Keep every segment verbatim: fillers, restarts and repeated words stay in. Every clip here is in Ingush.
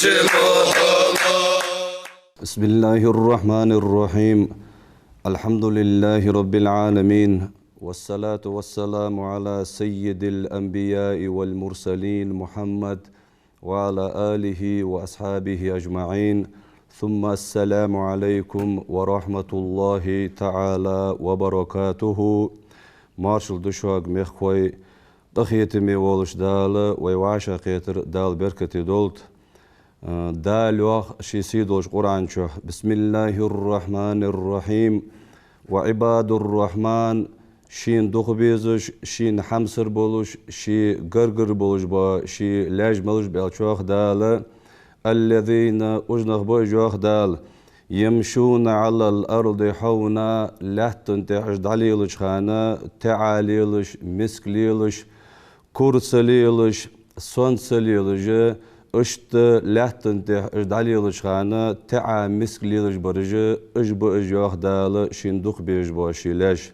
بسم الله الرحمن الرحيم. الحمد لله رب العالمين. والصلاة والسلام على سيد الأنبياء والمرسلين محمد وعلى آله وأصحابه أجمعين. ثم السلام عليكم ورحمة الله تعالى وبركاته. Маршал да шуга, мехкахой, къахетаме волча Дала вай вӀашагӀкхетар Дала беркате долда. Дала йоах ший сий долча Къуръан чу: بسم الله الرحمن الرحيم. وعباد الرحمن, шийна дукха безаш, шийна хьамсара болаш, ший гаргара болаш ба ший лаьш малаш ба аьлча йоах Дала: الذين, уж нах ба уж йоах Дала, يمشون على الأرض هونا, лаьтта тӀа уж дӀалелача хана таӀа лелаш, миска лелаш, кура ца лелаш, сонта ца лелаш, иштта лаьтта тӀа уж дӀалелача хана таӀа, миска лелаш бараш, уж ба уж йоах Дала шийна дукха безаш бола ший лаьш.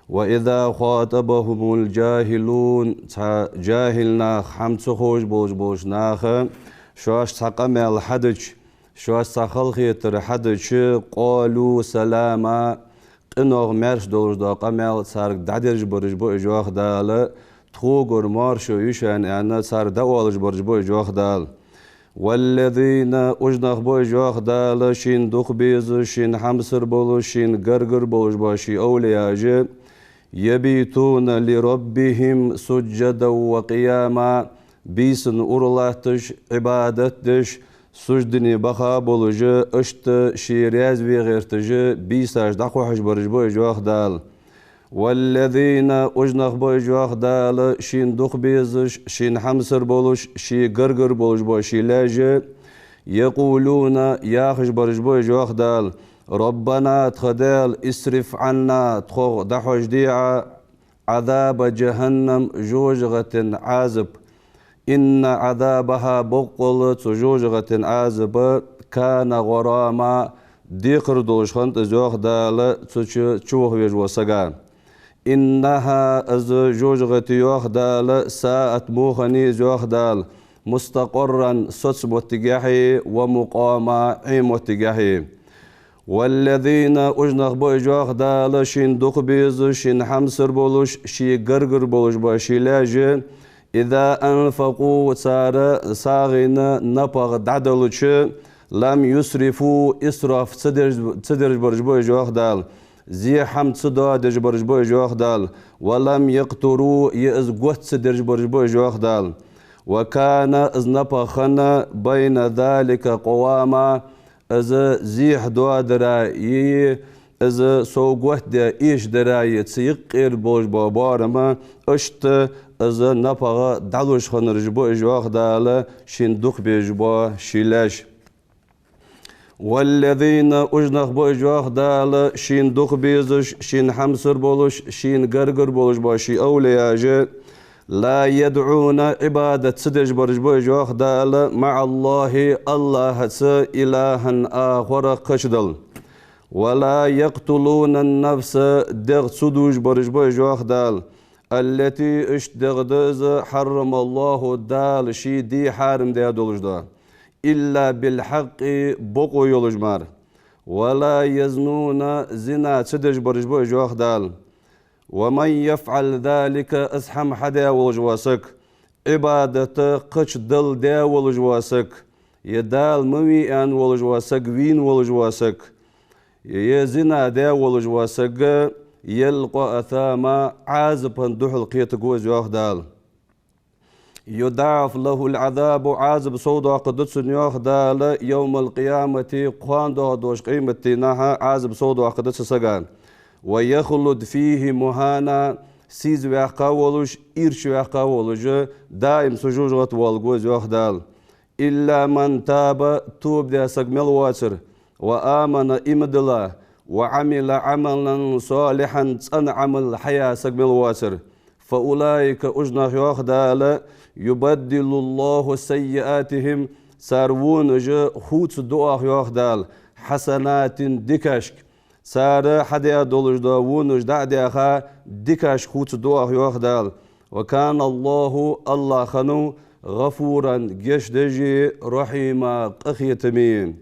وإذا خاطبهم الجاهلون, цхьа жахӀил нах, хӀама ца ховш болаш болча наха шоашта цхьа къамаьл хьадича, шоашта цхьа халахетар хьадича, قالوا سلاما, къинойх маьрша долаш дола къамаьл царга дӀадераш бараш ба уж йоах Дала, тхогара маршо я шоана аьнна, царга дӀаоалаш бараш ба уж йоах Дала. والذين, уж нах ба уж йоах Дала, шийна дукха безаш, шийна хьамсара болаш, шийна гаргара болаш ба ший овлияаш, يبيتون لربهم سجدا وقياما, бийсанна ура латташ, Ӏибадат деш, суждане баха болаш, иштта ший раьза ве гӀерташ, бийсаш дӀакхухьаш бараш ба уж йоах Дала. والذين, уж нах ба уж йоах Дала, шийна дукха безаш, шийна хьамсара болаш, ший гаргара болаш ба ший лаьш, يقولون, яхаш бараш ба уж йоах Дала: ربنا, тха Даьла, اصرف عنا, тхох дӀахьожаде Ӏа, عذاب جهنم, жожагӀатен Ӏазап. إن عذابها, боккъала цу жожагӀатен Ӏазап, كان غراما, декхар долаш хиннад из йоах Дала цу чу чувахавеш волча сага. إنها, из жожагӀате йоах Дала, ساءت, во хиннай из йоах Дала, مستقرا, соцамоттигехьеи, ومقاما, Ӏемоттигехьеи. والذين, уж нах ба уж йоах Дала, шийна дукха безаш, шийна хьамсара болаш, ший гаргара болаш ба ший лаьш, إذا أنفقوا, цар сагӀийна напагӀа дӀаделча, لم يسرفوا, исраф ца деш, ца деш бараш ба уж йоах Дала, зе хӀама ца доадеш бараш ба уж йоах Дала, ولم يقتروا, е из готта ца деш бараш ба уж йоах Дала. وكان, из напагӀа хинна, بين ذلك قواما, из зе хӀама доадараи, из сов готта де эшадераи, цу юкъера болаш бола боарам, иштта из напагӀа дӀалуш хиннараш ба уж йоах Дала, шийна дукха безаш бола ший лаьш. والذين, уж нах ба уж йоах Дала, шийна дукха безаш, шийна хьамсара болаш, шийна гаргара болаш ба ший овлияаш, لا يدعون, Ӏибадат ца деш бараш ба уж йоах Дала, مع الله, АллахӀаца, إلها آخر, кхыча дала. ولا يقتلون النفس, дегӀ ца дувш бараш ба уж йоах Дала, التي, иштта дегӀ да из, حرم الله, Дала ший дий хьарам даь долаш да, إلا بالحق, бокъо йолаш мара. ولا يزنون, зина ца деш бараш ба уж йоах Дала. ومن يفعل ذلك, из хӀама хьадаь волаш вола саг, Ӏибадат кхыча дала даь волаш вола саг, е Дала ма вий аьнна волаш вола саг вийна волаш вола саг, е зина даь волаш вола саг, يلق أثاما, Ӏазапа духьал кхетаргва из йоах Дала. يضاعف له العذاب, Ӏазап совдоаккхаргда цунна йоах Дала, يوم القيامة, кхоана доагӀаш долча къематдийнахьа Ӏазап совдоаккхаргда цу сага. ويخلد فيه مهانا, сийза ваьккха волаш, ийрча ваьккха волаш, даим цу жожагӀате воалларгва из йоах Дала. إلا من تاب, тоба даь саг мел воацар, وآمن, иман дилла, وعمل عملا صالحا, цӀена Ӏамал хьаяь саг мел воацар, فأولئك, уж нах йоах Дала, يبدل الله سيئاتهم, цар вонаш хувцаргда оаха йоах Дала, حسنات, дикашка. Цар хьадаь долаш дола вонаш дӀа а даьха, дикашка хувцаргда оаха йоах Дала. وكان الله, АллахӀ хиннав, غفورا, гешт деш а, رحيما, къахетаме.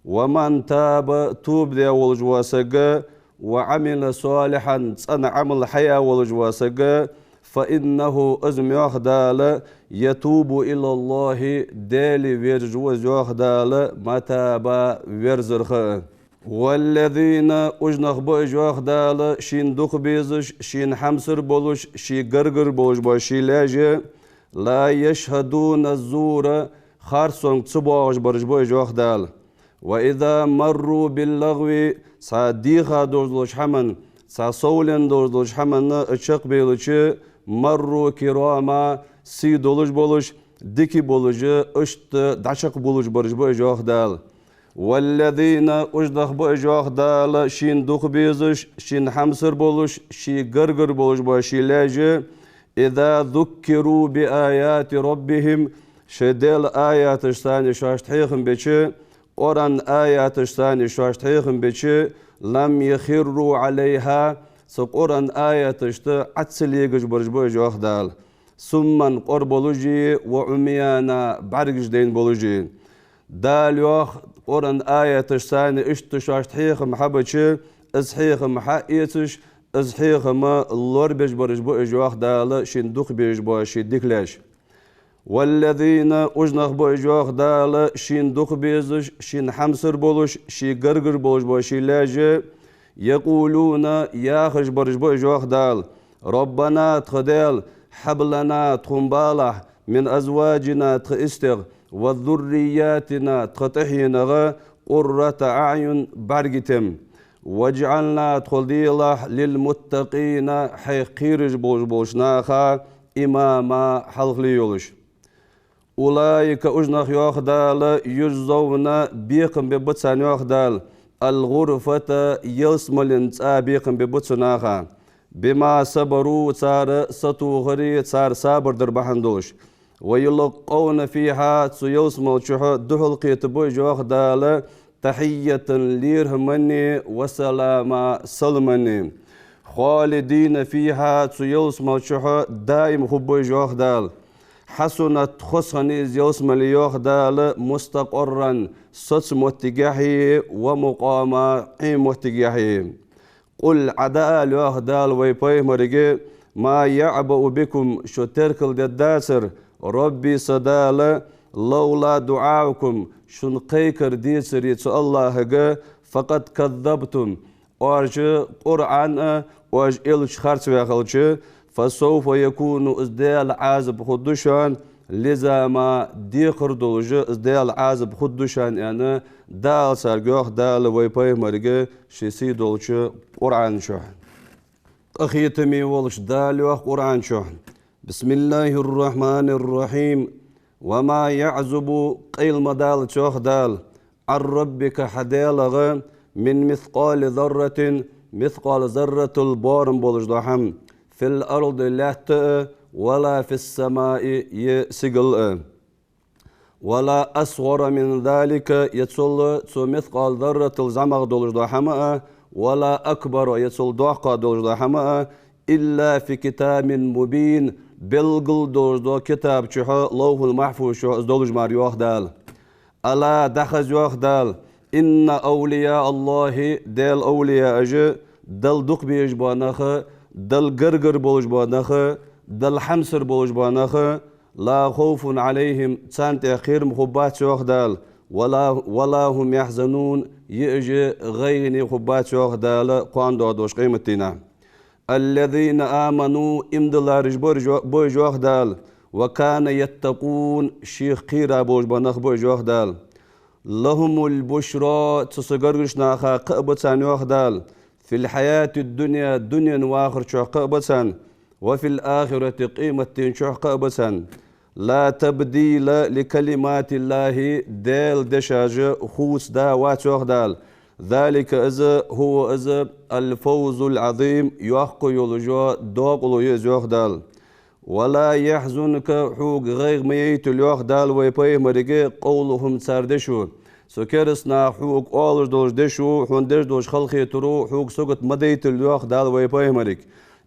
ومن تاب, тоба даь волаш вола саг, وعمل صالحا, цӀена Ӏамал хьаяь волаш вола саг, فإنه, из ма йоах Дала, يتوب إلى الله, Даьлага верзаш ва из, йоах Дала, متابا, верзарах а. والذين, уж нах ба уж, йоах Дала, шийна дукха безаш, шийна хьамсара болаш, ший гаргара болаш бола ший лаьш, لا يشهدون الزور, харцонга ца боагӀаш бараш ба уж, йоах Дала. وإذا مروا باللغو, цхьа дийха долаш долча хӀаман, цхьа совленна долаш долча хӀаманна чакхбелча, مروا كراما, сий долаш болаш, дика болаш, иштта дӀачакхбувлаш бараш ба уж, йоах Дала. والذين, уж нах ба уж, йоах Дала, шийна дукха безаш, шийна хьамсара болаш, ший гаргара болаш бола ший лаьш, إذا ذكروا بآيات ربهم, шоай Даьла аяташца шоашта хьехам беча, Къуръан аяташца шоашта хьехам беча, لم يخروا عليها, цу Къуръан аяташта Ӏа ца легаш бараш ба уж, йоах Дала. صما, къора болаш а, وعميانا, бӀаргаш дайна болаш а. Дала йоах, Къуръан аяташца иштта шоашта хьехам хьабеча, из хьехам хьаэцаш, из хьехам лорабеш бараш ба уж, йоах Дала, шийна дукха безаш бола ший дика лаьш. والذين, уж нах ба уж, йоах Дала, шийна дукха безаш, шийна хьамсара болаш, ший гаргара болаш бола ший лаьш, يقولون, яхаш бараш ба уж, йоах Дала: ربنا, тха Даьла, هب لنا, тхона балахь, من أزواجنا, тха истех, وذرياتنا, тха тӀехьенах, قرة أعين, бӀарга тем. واجعلنا, тхо делахь, للمتقين, хьайх кхераш болаш болча наха, إماما, хьалхале йолаш. أولئك, уж нах, йоах Дала, يجزون, бекхам бергба царна, йоах Дала, الغرفة, ялсмален цӀа бекхам бергба цу наха. بما صبروا, цар сатохари, цар сабар дар бахьан долаш. ويلقون فيها, цу ялсмала чухь духьалкхетаргба уж, йоах Дала, تحية, лерхӀамани, وسلاما, саламани. خالدين فيها, цу ялсмала чухь даим хургба уж, йоах Дала. حسنت, хоза хиннай из ялсмале, йоах Дала, مستقرا, соцамоттигехьеи, ومقاما, Ӏемоттигехьеи. قل, Ӏа дӀаала, йоах Дала вай пайхамарга: ما يعبأ بكم, шо теркалдергдацар, ربي, са Дала, لولا دعاؤكم, шун кхайкар децаре цу АллахӀага, فقد كذبتم, оаш Къуръан а, оаш элча харцваь хилча, فسوف يكون, из Даьла Ӏазап хургда шоана, لزاما, декхар долаш, из Даьла Ӏазап хургда шоана, аьнна, Дала царга йоах, Дала вай пайхамарга ший сий долча Къуръан чухь. Къахетаме волча Дала йоах Къуръан чухь: بسم الله الرحمن الرحيم. وما يعزب, къайла ма далац, йоах Дала, عن ربك, хьа Даьлах, من مثقال ذرة, мискъал зарратал боарам болаш дола хӀама, في الأرض, лаьтта а, ولا في السماء, е сигала а. ولا أصغر من ذلك, е цул, цу мискъал зарратал зӀамагӀа долаш дола хӀама а, ولا أكبر, е цул доккха долаш дола хӀама а, إلا في كتاب مبين, белгала долаш дола китаб чухь, Ловхьул-Махьфуз чухь из долаш мара, йоах Дала. ألا, дӀахаза, йоах Дала, إن أولياء الله, Даьла овлияаш, Далла дукха безаш бола нах, Далла гаргара болаш бола нах, Далла хьамсара болаш бола нах, لا خوف عليهم, царна тӀа кхерам хургбац, йоах Дала, ولا, ولا هم يحزنون, е уж гӀайгӀане хургбац, йоах Дала, кхоана доагӀаш долча къематдийнахьа. الذين آمنوا, иман диллараш ба уж, йо-, ба уж, йоах Дала, وكانوا يتقون, Шийх кхера болаш бола нах ба уж, йоах Дала. لهم البشرى, цу са гаргарча наха кхаъ ба царна, йоах Дала, في الحياة الدنيا, дунен вахар чухь кхаъ ба царна, وفي الآخرة, къематден чухь кхаъ ба царна. لا تبديل لكلمات الله, Даьла дешаш хувцадалац, йоах Дала. ذلك, из, هو, из, الفوز العظيم, йоккха йолаш йола докъало я из, йоах Дала. ولا يحزنك, хьога гӀайгӀа ма яйталва, йоах Дала вай пайхамарга, قولهم, цар дешо. Цу кераста наха хьога оалаш долаш дешо, хьона деш долаш халахетаро хьога сагота ма дайталва, йоах Дала вай пайхамарга.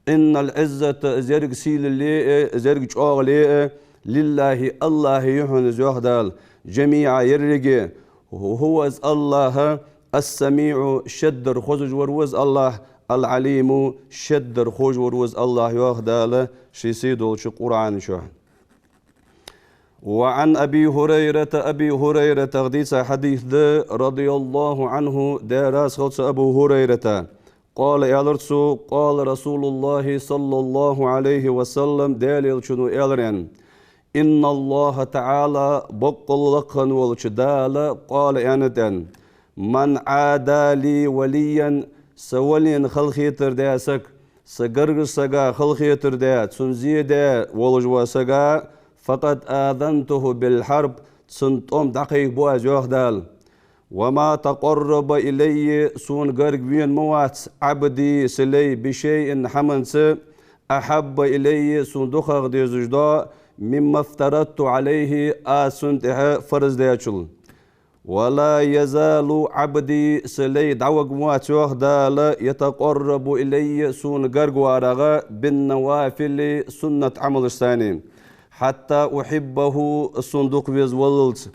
إن العزة, из еррига сийлале а, из еррига чӀоагӀале а, لله, АллахӀа я хьона из, йоах Дала, جميعا, еррига. هو, из АллахӀ, السميع, шедар хозаш вар ва из АллахӀ, العليم, шедар ховш вар ва из АллахӀ, йоах Дала ший сий долча Къуръана чу. وعن أبي هريرة, Аби ХӀурайратах дийца хьадис да, رضي الله عنه, Даьла раьза хилва цунна Абу ХӀурайрата. قال, аьлар цо, قال رسول الله صلى الله عليه وسلم, Даьла Элчано аьлар аьнна: إن الله تعالى, боккъал лакха хинна волча Дала, قال, аьннад аьнна: من عادى لي وليا, са валийна халахетар даь саг, са гаргарча сага халахетар даь, цунна зе даь волаш вола саг, فقد آذنته بالحرب, цунна тӀом дӀакхайкабу аз, йоах Дала. وما تقرب إلي, сона гарга вена ма вац, عبدي, са лай, بشيء, хӀаманца, أحب إلي, сона дукхагӀа дезаш дола, مما افترضت عليه, аз цунна тӀа фарз даьчул. ولا يزال عبدي, са лай дӀавига ма вац, йоах Дала, يتقرب إلي, сона гарга варах, بالنوافل, суннат Ӏамалашца, حتى أحبه, из сона дукха веза валлалца.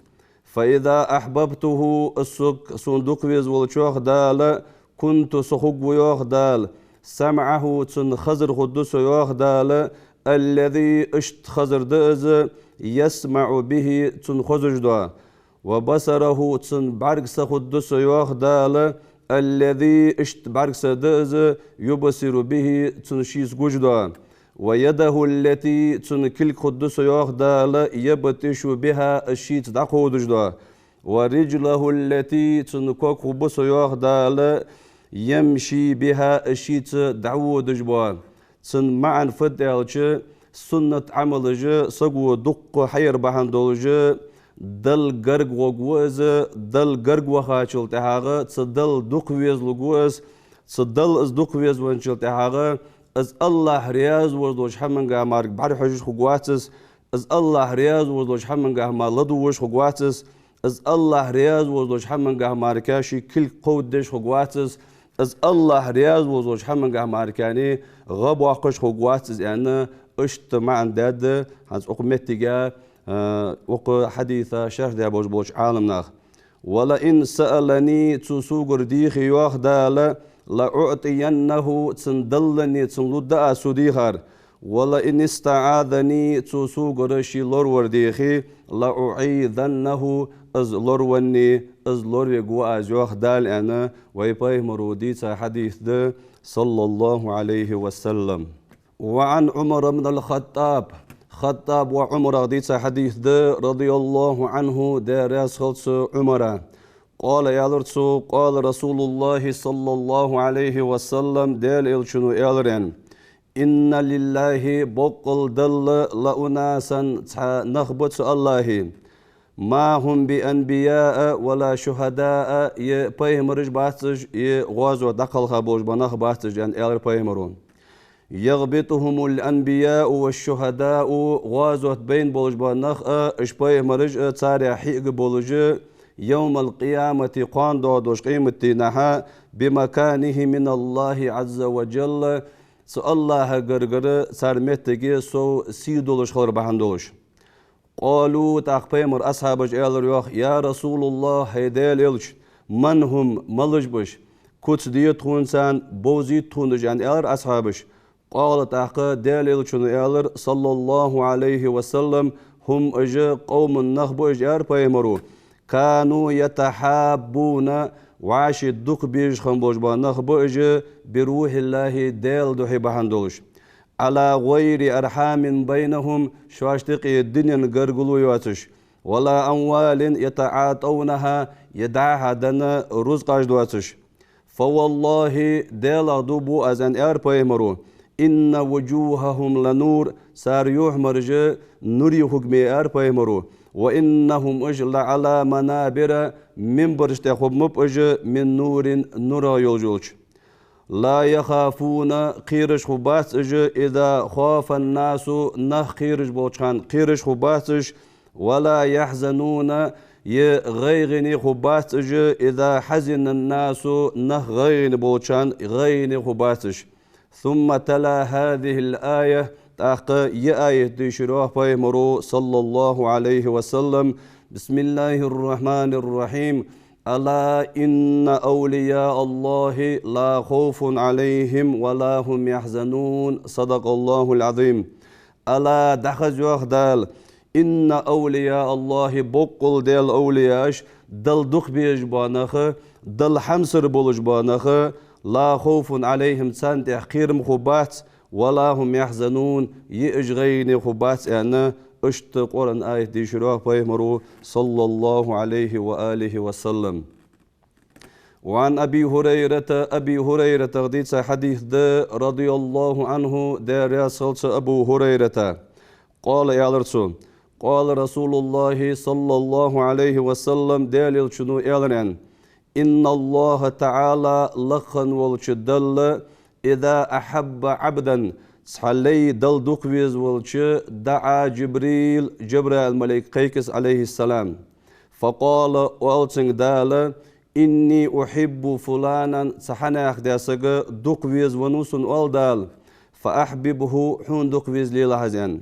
فإذا أحببته, из саг сона дукха веза волча, йоах Дала, كنت, со хургва, йоах Дала, سمعه, цун хазар хургда со, йоах Дала, الذي, иштта хазар да из, يسمع به, цунна хозаш дола. وبصره, цун бӀаргса хургда со, йоах Дала, الذي, иштта бӀаргса да из, يبصر به, цунна шийца гуш дола. ويده التي, цун кулг хургда со, йоах Дала, يبطش بها, из шийца дӀакховдаш дола. ورجله التي, цун ког хургба со, йоах Дала, يمشي بها, из шийца дӀаводаш бола. Цун маӀан фуд аьлча, суннат Ӏамалаш саго дукха хьаяр бахьан долаш, Далла гарга гӀоргва из, Далла гарга вахачул тӀехьагӀа цу Далла дукха везалургва из, цу Далла из дукха везавенначул тӀехьагӀа, из АллахӀ раьза волаш долча хӀамангахьа мара бӀарахьожаш хургвац из, из АллахӀ раьза волаш долча хӀамангахьа мара ладувгӀаш хургвац из, из АллахӀ раьза волаш долча хӀамангахьа мара ший кулг кховдадеш хургвац из, из АллахӀ раьза волаш долча хӀамангахьа мара гӀа боаккхаш хургвац из, аьнна, иштта маӀан даьд хӀанз укх моттиге, а, укх хьадиса шархь даь болаш болча Ӏаламнаха. ولئن سألني, цо согара дийхе, йоах Дала, لأعطينه, цунна даллане, цунна лургда аз цо дийхар. ولئن استعاذني, цо согара ший лоравар дийхе, لأعيذنه, из лоравенна, из лоравергва аз, йоах Дала, аьнна, вай пайхамара дийца хьадис да, صلى الله عليه وسلم. وعن عمر بن الخطاب, ХаттӀаб воӀа Ӏумарах дийца хьадис да, رضي الله عنه, Даьла раьза хилва цунна Ӏумара. قال, аьлар цо, قال رسول الله صلى الله عليه وسلم, Даьла Элчано аьлар аьнна: إن لله, боккъал Далла, لأناسا, цхьа нах ба цу АллахӀа, ما هم بأنبياء ولا شهداء, е пайхамараш бац уж, е гӀазот дӀакхелха болаш бола нах бац уж, аьнна, аьлар пайхамара. يغبطهم الأنبياء والشهداء, гӀазот байна болаш бола нах а, уж пайхамараш а царех хьегаб болаш, يوم القيامة, кхоана доагӀаш долча къематдийнахьа, بمكانهم من الله عز وجل, цу АллахӀа гаргара цар моттиг сов сий долаш хилар бахьан долаш. قالوا, тӀаккха пайхамара асхьабаша аьлар, йоах: يا رسول الله, хӀай Даьла Элча, من هم, малаш ба уж? Куц де тхона царна, бовзийта тхона уж, аьнна, аьлар асхьабаша. قال, тӀаккха Даьла Элчано аьлар, صلى الله عليه وسلم: هم, уж, قوم, нах ба уж, аьлар пайхамара, كانوا يتحابون, вӀаши дукха безаш хинна болаш бола нах ба уж, بروح الله, Даьла духьа бахьан долаш. على غير أرحام بينهم, шоашта юкъе динан гаргало йоацаш, ولا أموال يتعاطونها, е дӀа-хьа денна рузкъаш доацаш. فوالله, Даьлах дув буъ аз, аьнна, аьлар пайхамара, إن وجوههم لنور, цар юхьмараш нуре хургья, аьлар пайхамара, وإنهم, уж, لعلى منابر, минбараш тӀа хургба уж, من نور, нурах йолаш йолча. لا يخافون, кхераш хургбац уж, إذا خاف الناس, нах кхераш болча хана кхераш хургбац уж, ولا يحزنون, е гӀайгӀане хургбац уж, إذا حزن الناس, нах гӀайгӀане болча хана гӀайгӀане хургбац уж. ثم تلا هذه الآية, ТӀаккха ер аят дийшар йоах пайхамаро, صلى الله عليه وسلم: بسم الله الرحمن الرحيم. ألا إن أولياء الله لا خوف عليهم ولا هم يحزنون. صدق الله العظيم. ألا, дӀахаза, йоах Дала, إن أولياء الله, боккъала Даьла овлияаш, Далла дукха безаш бола нах, Далла хьамсара болаш бола нах, لا خوف عليهم, царна тӀехь кхерам хургбац, ولا هم يحزنون, е уж гӀайгӀане хургбац, аьнна, иштта Къуръан аят дийшар йоах пайхамаро, صلى الله عليه وآله وسلم. وعن أبي هريرة, Аби ХӀурайратах дийца хьадис да, رضي الله عنه, Даьла раьза хилва цунна Абу ХӀурайрата. قال, аьлар цо: قال رسول الله صلى الله عليه وسلم, Даьла Элчано аьлар, аьнна: إن الله تعالى, лакха волча Далла, إذا أحب عبدا, цхьа лай Далла дукха везавелча, دعا جبريل, Жабраил малайк кхайк из, عليه السلام. فقال, оал цунга Дала: إني أحب فلانا, цхьа хьанехк даь саг дукха везавеннав сона, оал Дала, فأحببه, хьона дукха везалелахь из, аьнна.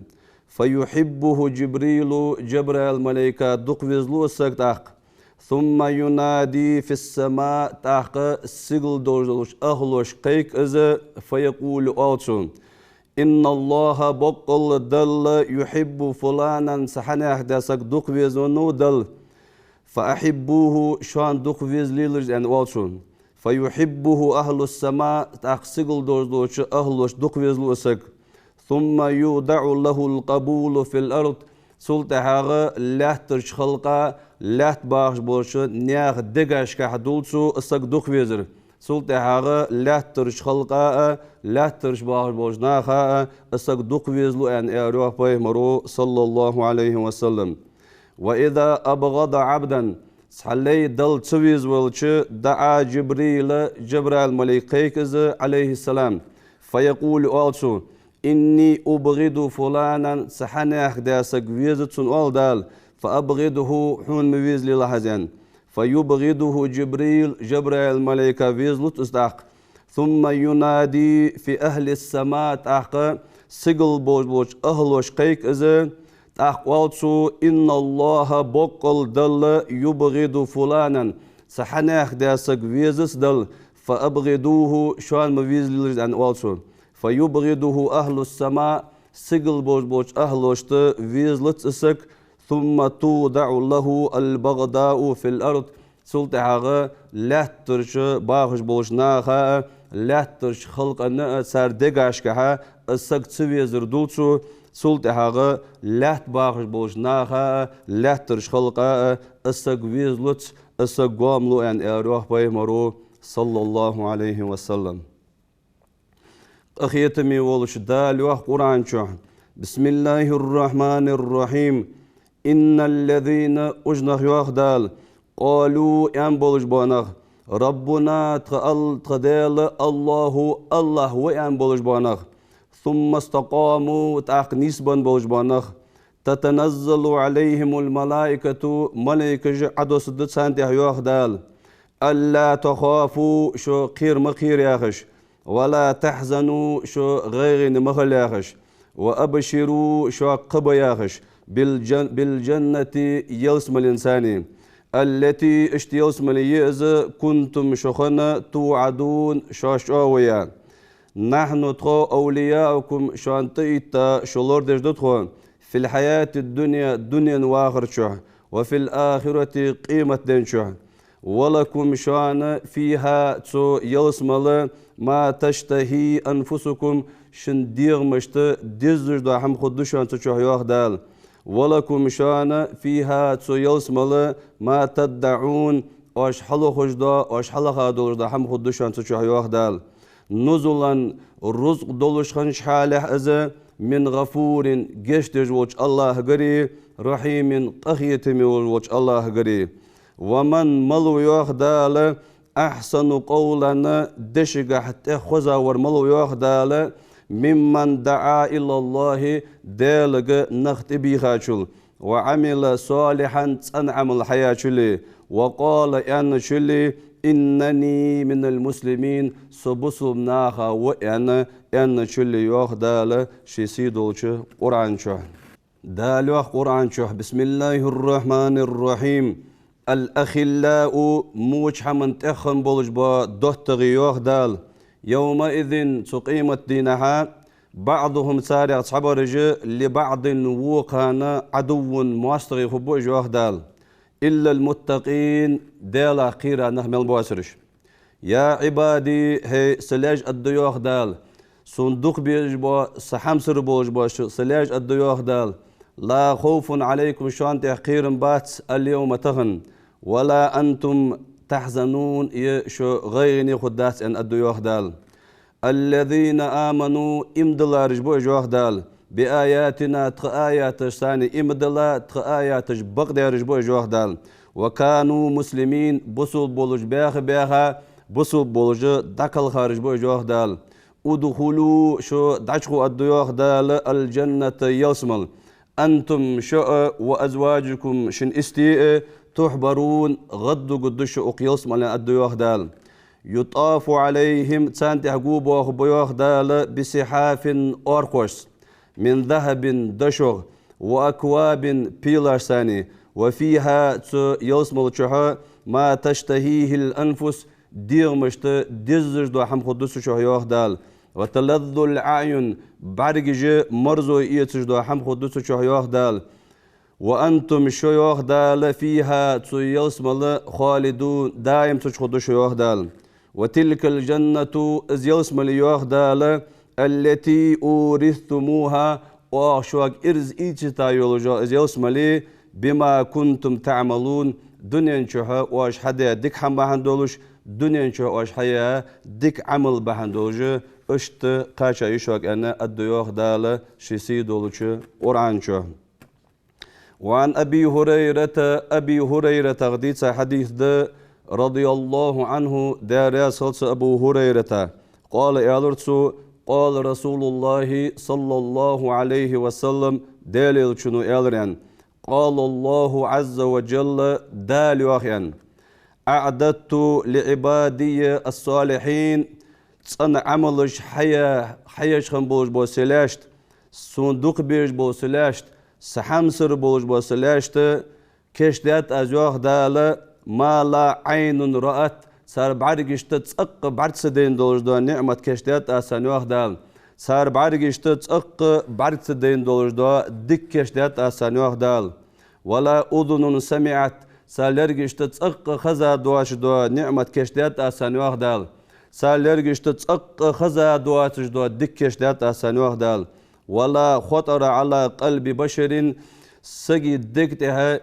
فيحبه جبريل, Жабраил малайка дукха везалу из саг тӀаккха. ثم ينادي في السماء, тӀаккха сигала долаш долча ахӀлошка кхайк из, فيقول, оал цо: إن الله, боккъала Далла, يحب فلانا, цхьа хьанехк даь саг дукха везавеннав Далла, فأحبوه, шоана дукха везалелаш из, аьнна, оал цо. فيحبه أهل السماء, тӀаккха сигала долаш долча ахӀлошта дукха везалу из саг. ثم يوضع له القبول في الأرض, цул тӀехьагӀа лаьттарча халкъа, лаьтта бахаш болча наьха дегашкахьа дул цо из саг дукха везар. Цул тӀехьагӀа лаьттарча халкъа а, лаьттарча бахаш болча наха а из саг дукха везалу, аьнна, аьлар йоах пайхамаро, صلى الله عليه وسلم. وإذا أبغض عبدا, цхьа лай Далла ца везавелча, دعا جبريل, Жабраил малайк кхайк из, عليه السلام. فيقول, оал цо: إني أبغض فلانا, цхьа хьанехк даь саг везац сона, оал Дала, فأبغضه, хьона ма везалелахь из, аьнна. فيبغضه جبريل, Жабраил малайка везалуц из тӀаккха. ثم ينادي في أهل السماء, тӀаккха сигала болаш болча ахӀлошка кхайк из, тӀаккха оал цо: إن الله, боккъала Далла, يبغض فلانا, цхьа хьанехк даь саг везац Далла, فأبغضوه, шоана ма везалелаш из, аьнна, оал цо. فيبغضه أهل السماء, сигала болаш болча ахӀлошта везалац из саг, ثم توضع له البغضاء في الأرض, цул тӀехьагӀа лаьттарча бахаш болча наха а, лаьттарча халкъана а, цар дегашкахьа из саг ца везар дул цо, цул тӀехьагӀа лаьтта бахаш болча наха а, лаьттарча халкъа а из саг везалуц, из саг гом лу, аьнна, аьлар йоах пайхамаро, صلى الله عليه وسلم. Къахетаме волча Дала йоах Къуръан чу: بسم الله الرحمن الرحيم. إن الذين, уж нах, йоах Дала, قالوا, аьнна болаш бола нах, ربنا, тха Ал-, тха Даьла, الله, АллахӀ ва, аьнна болаш бола нах, ثم استقاموا, тӀаккха нийсбенна болаш бола нах, تتنزل عليهم الملائكة, малайкаша Ӏодоссаргда царна тӀехьа, йоах Дала, ألا تخافوا, шо кхера ма кхера, яхаш, ولا تحزنوا, шо гӀайгӀане ма хила, яхаш, وأبشروا, шо кхаъ ба, яхаш, بالجن-, بالجنة, ялсмаленца, التي, иштта ялсмале я из, كنتم, шо хинна, توعدون, шоаш чӀоагӀо яь. نحن, тхо, أولياؤكم, шоана тӀаитта, шо лорадеш да тхо, في الحياة الدنيا, дунен вахар чу, وفي الآخرة, къематден чу. ولكم, шоана, فيها, цу ялсмала, ما تشتهي أنفسكم, шун дегӀамашта дезаш дола хӀама хургда шоана цу чу, йоах Дала. ولكم, шоана, فيها, цу ялсмала, ما تدعون, оаш хьалохаш дола, оаш хьалаха долаш дола хӀама хургда шоана цу чу, йоах Дала. نزلا, рузкъ долаш хиннача хьале из, من غفور, гешт деш волча АллахӀагара, رحيم, къахетаме волаш волча АллахӀагара. ومن, малув, йоах Дала, أحسن قولا, дешагахьа тӀех хоза вар малув, йоах Дала, ممن دعا إلى الله, Даьлага нах тӀабийхачул, وعمل صالحا, цӀена Ӏамал хьаяьчул, وقال, аьнначул, «إنني من المسلمين», со бусалба нахах ва аьнна, аьнначул йоах Дала ший сий долча Къуръан чу. Дала йоах Къуръан чу: بسم الله الرحمن الرحيم. «الأخلاء», моча хӀаман тӀеххана болаш бола доттагӀий, йоах Дала, «يومئذ», цу къемат дийнахьа, «بعضهم», царех цхьабараш, «لبعض», вокхарна, «عدو», моастагӀий хургба уж, йоах Дала, «إلا المتقين», Далах кхера нах мел боацараш. «يا عبادي», хӀей са лаьш, аргда йоах Дала, сона дукха безаш бола, са хьамсара болаш бола са лаьш, аргда йоах Дала, «لا خوف عليكم», шоана тӀа кхерам бац, «اليوم», тахан, «ولا أنتم تحزنون», е шо гӀайгӀане хургдац аьнна, аргда йоах Дала. «الذين آمنوا», иман диллараш ба уж, йоах Дала, «بآياتنا», тха аяташца иман дилла, тха аяташ бакъдераш ба уж, йоах Дала, «وكانوا مسلمين», бусалба болаш баьха-баьха, бусалба болаш дӀакхелхараш ба уж, йоах Дала. «ادخلوا», шо дӀачугӀо, аргда йоах Дала, «الجنة», ялсмала, «أنتم», шо а, «وأزواجكم», шун истий а, «تحبرون», гӀаддугаргда шо укх ялсмале, аргда йоах Дала. «يطاف عليهم», царна тӀа гобоахаргба, йоах Дала, «بصحاف», орхошца, «من ذهب», дошох, «وأكواب», пийлашца, «وفيها», цу ялсмала чухь, «ما تشتهيه الأنفس», дегӀамашта дезаш дола хӀама хургда цу чухь, йоах Дала, «وتلذ الأعين», бӀаргаш марзо эцаш дола хӀама хургда цу чухь, йоах Дала. «وأنتم», шо, йоах Дала, «فيها», цу ялсмала, «خالدون», даим цу чу хургда шо, йоах Дала. «وتلك الجنة», из ялсмале, йоах Дала, «التي أورثتموها», оаха шуга ираз ийцийта йолаш йола из ялсмале, «بما كنتم تعملون», дунен чухь оаш хьадаь дика хӀама бахьан долаш, дунен чухь оаш хьаяь дика Ӏамал бахьан долаш, иштта кхаьча я шуга аьнна, аргда йоах Дала ший сий долча Къуръан чу. «وعن أبي هريرة», Аби ХӀурайратах дийца хьадис да, «رضي الله عنه», Даьла раьза хилва цунна Абу ХӀурайрата. «قال», аьлар цо, «قال رسول الله صلى الله عليه وسلم», Даьла Элчано аьлар аьнна, «قال الله عز وجل», Дала йоах аьнна: «أعددت لعبادي الصالحين», цӀена Ӏамалаш хьая-, хьаеш хинна болаш бола са лаьшта, сона дукха безаш бола са лаьшта, са хьамсара болаш бола са лаьшта кийчдаьд аз, йоах Дала, «ما لا عين رأت», цар бӀаргашта цӀаккха бӀарг ца дайна долаш дола ниӀмат кийчдаьд аз царна, йоах Дала. Цар бӀаргашта цӀаккха бӀарг ца дайна долаш дола дика кийчдаьд аз царна, йоах Дала. «ولا أذن سمعت», цар лергашта цӀаккха хеза доацаш дола ниӀмат кийчдаьд аз царна, йоах Дала. Цар лергашта цӀаккха хеза доацаш дола дика кийчдаьд аз царна, йоах Дала. «ولا خطر على قلب بشر», сага дега тӀа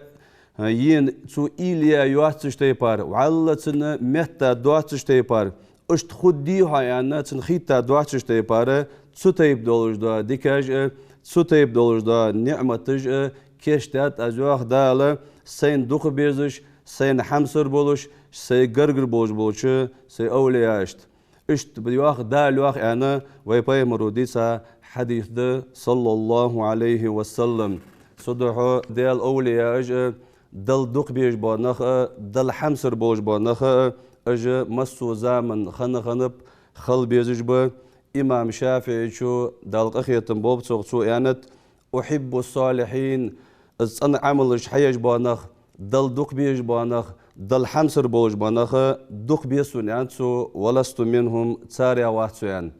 ена цо уйла яь йоацаш тайпара, вӀалла цунна метта доацаш тайпара, иштта хургдий хьо аьнна, цунна хийтта доацаш тайпара, цу тайпа долаш дола дикаш а, цу тайпа долаш дола ниӀматаш а кийчдаьд аз, йоах Дала, сайна дукха безаш, сайна хьамсара болаш, сайга гаргара болаш болча сай овлияашта». Иштта йоах Дала, йоах аьнна, вай пайхамара дийца хьадис да, صلى الله عليه وسلم. Цудухьа Даьла овлияаш а, Далла дукха безаш бола нах а, Далла хьамсара болаш бола нах а, уж массо а заман хинна хиннаб, хила безаш ба. Имам ШафиӀийчо, Дала къахетам болба цох, цо аьннад: «أحب الصالحين», из цӀена Ӏамалаш хьаеш бола нах, Далла дукха безаш бола нах, Далла хьамсара болаш бола нах а дукха беза сона, аьннад цо, «ولست منهم», царех вац со, аьнна.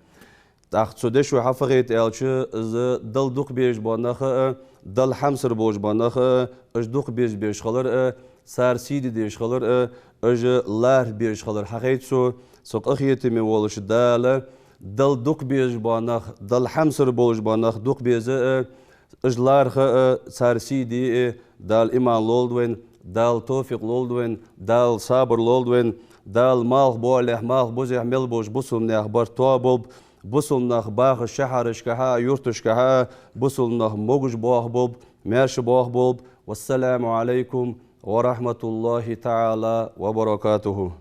ТӀаккха цу дешо хьафахийта аьлча, из Далла дукха безаш бола нах а, Далла хьамсара болаш бола нах а, уж дукха беза безаш хилар а, цар сий де дезаш хилар а, уж лархӀа безаш хилар хьахайт цо. Цу къахетаме волча Дала Далла дукха безаш бола нах, Далла хьамсара болаш бола нах дукха беза а, уж лархӀа а, цар сий де а Дала иман лолда вайна, Дала товфикъ лолда вайна, Дала сабар лолда вайна, Дала малхбоалехьа, малхбузехьа мел болча бусалба наьха барт тоаболба, бусалба нах бахача шахьарашкахьа а, юрташкахьа а бусалба нах могаш боахаболба, маьрша боахаболба. والسلام عليكم ورحمة الله تعالى وبركاته.